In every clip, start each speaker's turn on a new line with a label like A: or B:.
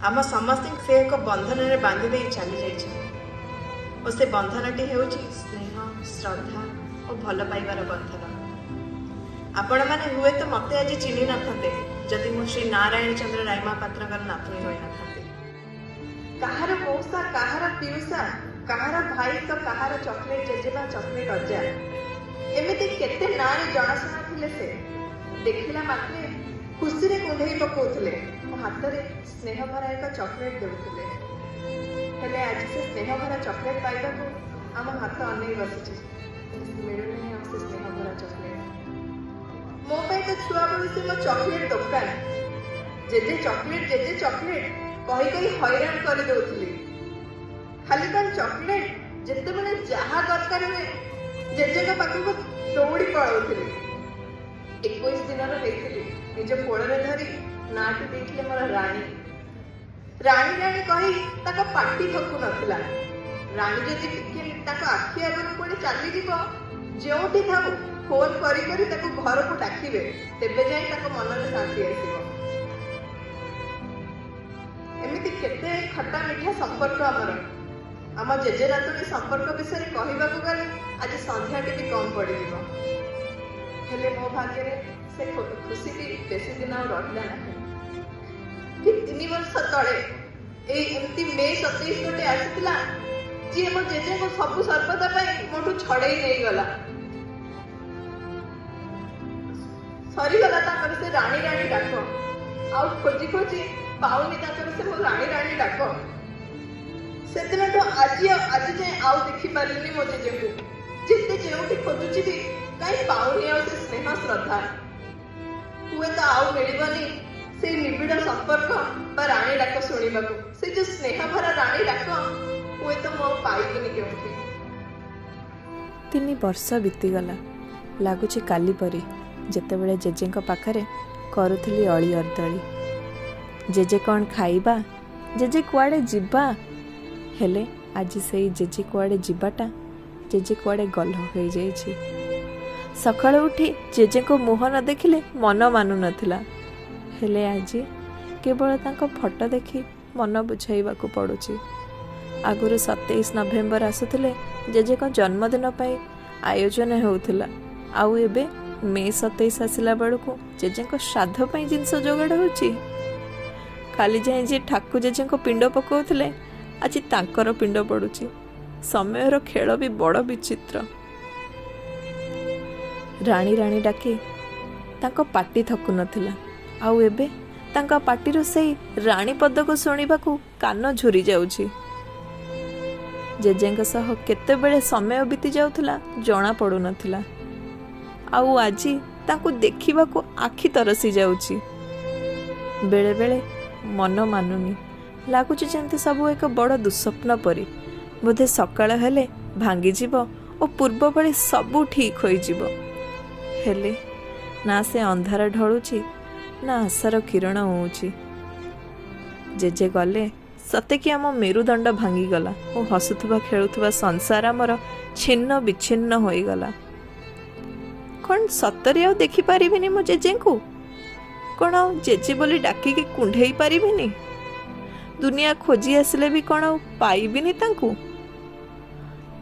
A: ଆମ ସମସ୍ତଙ୍କୁ ସେ ଏକ ବନ୍ଧନରେ ବାନ୍ଧି ଦେଇ ଚାଲି ଯାଇଛନ୍ତି ଓ ସେ ବନ୍ଧନଟି ହେଉଛି ସ୍ନେହ, ଶ୍ରଦ୍ଧା ଓ ଭଲ ପାଇବାର ବନ୍ଧନ। ଆପଣମାନେ ହୁଏତ ମୋତେ ଆଜି ଚିହ୍ନି ନଥାନ୍ତେ ଯଦି ମୁଁ ଶ୍ରୀ ନାରାୟଣ ଚନ୍ଦ୍ର ରାୟମହାପାତ୍ରଙ୍କର ନାତୁଣୀ ହୋଇନଥାନ୍ତି। କାହାର ମଉସା, କାହାର ପିଉସା, କାହାର ଭାଇ ତ କାହାର ଚକୋଲେଟ୍ ଜେଜେମା, ଚକୋଲେଟ୍ ଅଜା, ଏମିତି କେତେ ନାଁରେ ଜଣାଶୁଣା ଥିଲେ ସେ। ଦେଖିଲା ମାତ୍ରେ ଖୁସିରେ କୁଣ୍ଢେଇ ପକଉଥିଲେ ଓ ହାତରେ ସ୍ନେହଭରା ଏକ ଚକୋଲେଟ୍ ଦେଉଥିଲେ। ହେଲେ ଆଜି ସେ ସ୍ନେହଭରା ଚକୋଲେଟ୍ ପାଇବାକୁ ଆମ ହାତ ଅନେଇ ବସିଛି, ମିଳୁନାହିଁ ଆଉ ସେ ସ୍ନେହଭରା ଚକୋଲେଟ୍। ମୋ ପାଇଁ ତ ଛୁଆବେଳୁ ସେ ମୋ ଚକୋଲେଟ୍ ଦୋକାନ। ଜେଜେ ଚକୋଲେଟ୍, ଜେଜେ ଚକୋଲେଟ୍ କହି କହି ହଇରାଣ କରିଦେଉଥିଲି। ଖାଲି କଣ ଚକୋଲେଟ୍, ଯେତେବେଳେ ଯାହା ଦରକାର ହୁଏ ଜେଜେଙ୍କ ପାଖକୁ ଦୌଡ଼ି ପଳାଉଥିଲି। 21 ଦିନର ହେଇଥିଲି, ନିଜ କୋଳରେ ଧରି ନାଁଟି ଦେଇଥିଲେ ମୋର ରାଣୀ। ରାଣୀ ରାଣୀ କହି ତାଙ୍କ ପାଟି ଥକୁ ନଥିଲା। ରାଣୀ ଯଦି ଟିକେ ତାଙ୍କ ଆଖି ଆଗରୁ କୁଆଡ଼େ ଚାଲିଯିବ, ଯେଉଁଠି ଥାଉ ଫୋନ କରି କରି ତାକୁ ଘରକୁ ଡାକିବେ, ତେବେ ଯାଇ ତାଙ୍କ ମନରେ ଶାନ୍ତି ଆସିବ। ଏମିତି କେତେ ଖଟା ମିଠା ସମ୍ପର୍କ ଆମର। ଆମ ଜେଜେ ନାତୁଣୀ ସମ୍ପର୍କ ବିଷୟରେ କହିବାକୁ ଗଲେ ଆଜି ସନ୍ଧ୍ୟାଟି ବି କମ୍ ପଡ଼ିଯିବ। ହେଲେ ମୋ ଭାଗ୍ୟରେ ସେ ଖୁସିଟି ବେଶୀ ଦିନ ଆଉ ରହିଲା ନାହିଁ। ଠିକ୍ 3 ବର୍ଷ ତଳେ ଏଇ ଏମିତି ମେ 27 ଗୋଟେ ଆସିଥିଲା, ଯିଏ ମୋ ଜେଜେଙ୍କୁ ସବୁ ସର୍ବଦା ପାଇଁ ମୋଠୁ ଛଡ଼େଇ ନେଇଗଲା। ସରିଗଲା ତାଙ୍କର ସେ ରାଣୀ ରାଣୀ ଡାକ। ଆଉ ଖୋଜି ଖୋଜି ପାଉନି ତାଙ୍କର ସେ ମୋ ରାଣୀ ରାଣୀ ଡାକ। ସେଦିନଠୁ ଆଜି ଆଉ ଆଜି ଯାଏଁ ଆଉ ଦେଖିପାରିଲିନି ମୋ ଜେଜେଙ୍କୁ। ଯେତେ ଯେଉଁଠି ଖୋଜୁଛି ବି କାହିଁ ପାଉନି ଆଉ ସେ ସ୍ନେହ ଶ୍ରଦ୍ଧା। ହୁଏତ ଆଉ ମିଳିବନି ସେଇ ନିବିଡ଼ ସମ୍ପର୍କ ବା ରାଣୀ ଡାକ ଶୁଣିବାକୁ। ସେ ଯୋଉ ସ୍ନେହ ଭରା ରାଣୀ ଡାକ ହୁଏତ ମୁଁ ଆଉ ପାଇବିନି କେଉଁଠି।
B: 3 ବର୍ଷ ବିତିଗଲା, ଲାଗୁଛି କାଲି ପରି, ଯେତେବେଳେ ଜେଜେଙ୍କ ପାଖରେ କରୁଥିଲି ଅଳି ଅର୍ଦ୍ଦଳି। ଜେଜେ କ'ଣ ଖାଇବା, ଜେଜେ କୁଆଡ଼େ ଯିବା। ହେଲେ ଆଜି ସେଇ ଜେଜେ କୁଆଡ଼େ ଯିବାଟା ଜେଜେ କୁଆଡ଼େ ଗଲ ହୋଇଯାଇଛି। ସକାଳୁ ଉଠି ଜେଜେଙ୍କ ମୁହଁ ନ ଦେଖିଲେ ମନ ମାନୁନଥିଲା। ହେଲେ ଆଜି କେବଳ ତାଙ୍କ ଫଟୋ ଦେଖି ମନ ବୁଝାଇବାକୁ ପଡ଼ୁଛି। ଆଗରୁ 27 ନଭେମ୍ବର ଆସୁଥିଲେ ଜେଜେଙ୍କ ଜନ୍ମଦିନ ପାଇଁ ଆୟୋଜନ ହେଉଥିଲା, ଆଉ ଏବେ ମେ 27 ଆସିଲା ବେଳକୁ ଜେଜେଙ୍କ ଶ୍ରାଦ୍ଧ ପାଇଁ ଜିନିଷ ଯୋଗାଡ଼ ହେଉଛି। କାଲି ଯାଏଁ ଯିଏ ଠାକୁ ଜେଜେଙ୍କ ପିଣ୍ଡ ପକାଉଥିଲେ, ଆଜି ତାଙ୍କର ପିଣ୍ଡ ପଡ଼ୁଛି। ସମୟର ଖେଳ ବି ବଡ଼ ବିଚିତ୍ର। ରାଣୀ ରାଣୀ ଡାକି ତାଙ୍କ ପାଟି ଥକୁନଥିଲା, ଆଉ ଏବେ ତାଙ୍କ ପାଟିରୁ ସେଇ ରାଣୀ ପଦକୁ ଶୁଣିବାକୁ କାନ ଝୁରି ଯାଉଛି। ଜେଜେଙ୍କ ସହ କେତେବେଳେ ସମୟ ବିତି ଯାଉଥିଲା ଜଣା ପଡ଼ୁନଥିଲା, ଆଉ ଆଜି ତାଙ୍କୁ ଦେଖିବାକୁ ଆଖି ତରସି ଯାଉଛି। ବେଳେବେଳେ ମନ ମାନୁନି, ଲାଗୁଛି ଯେମିତି ସବୁ ଏକ ବଡ଼ ଦୁଃସ୍ୱପ୍ନ ପରି। ବୋଧେ ସକାଳ ହେଲେ ଭାଙ୍ଗିଯିବ ଓ ପୂର୍ବ ଭଳି ସବୁ ଠିକ୍ ହୋଇଯିବ। ହେଲେ ନା ସେ ଅନ୍ଧାର ଢଳୁଛି, ନା ଆଶାର କିରଣ ଉଉଁଛି। ଜେଜେ ଗଲେ ସତେ କି ଆମ ମେରୁଦଣ୍ଡ ଭାଙ୍ଗିଗଲା ଓ ହସୁଥିବା ଖେଳୁଥିବା ସଂସାର ଆମର ଛିନ୍ନ ବିଚ୍ଛିନ୍ନ ହୋଇଗଲା। କ'ଣ ସତରେ ଆଉ ଦେଖିପାରିବିନି ମୋ ଜେଜେଙ୍କୁ? କ'ଣ ଆଉ ଜେଜେ ବୋଲି ଡାକିକି କୁଣ୍ଢେଇ ପାରିବିନି? ଦୁନିଆ ଖୋଜି ଆସିଲେ ବି କ'ଣ ଆଉ ପାଇବିନି ତାଙ୍କୁ?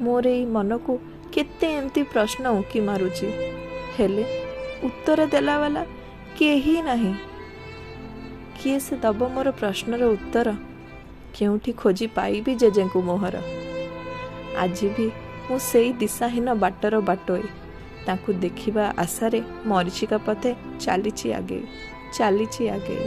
B: ମୋର ଏଇ ମନକୁ କେତେ ଏମିତି ପ୍ରଶ୍ନ ଉଙ୍କି ମାରୁଛି, ହେଲେ ଉତ୍ତର ଦେଲାବାଲା କେହି ନାହିଁ। କିଏ ସେ ଦବ ମୋର ପ୍ରଶ୍ନର ଉତ୍ତର? କେଉଁଠି ଖୋଜି ପାଇବି ଜେଜେଙ୍କୁ ମୋହର? ଆଜି ବି ମୁଁ ସେଇ ଦିଶାହୀନ ବାଟର ବାଟୋଇ, ତାଙ୍କୁ ଦେଖିବା ଆଶାରେ ମରୀଚିକା ପଥେ ଚାଲିଛି ଆଗେଇ, ଚାଲିଛି ଆଗେଇ।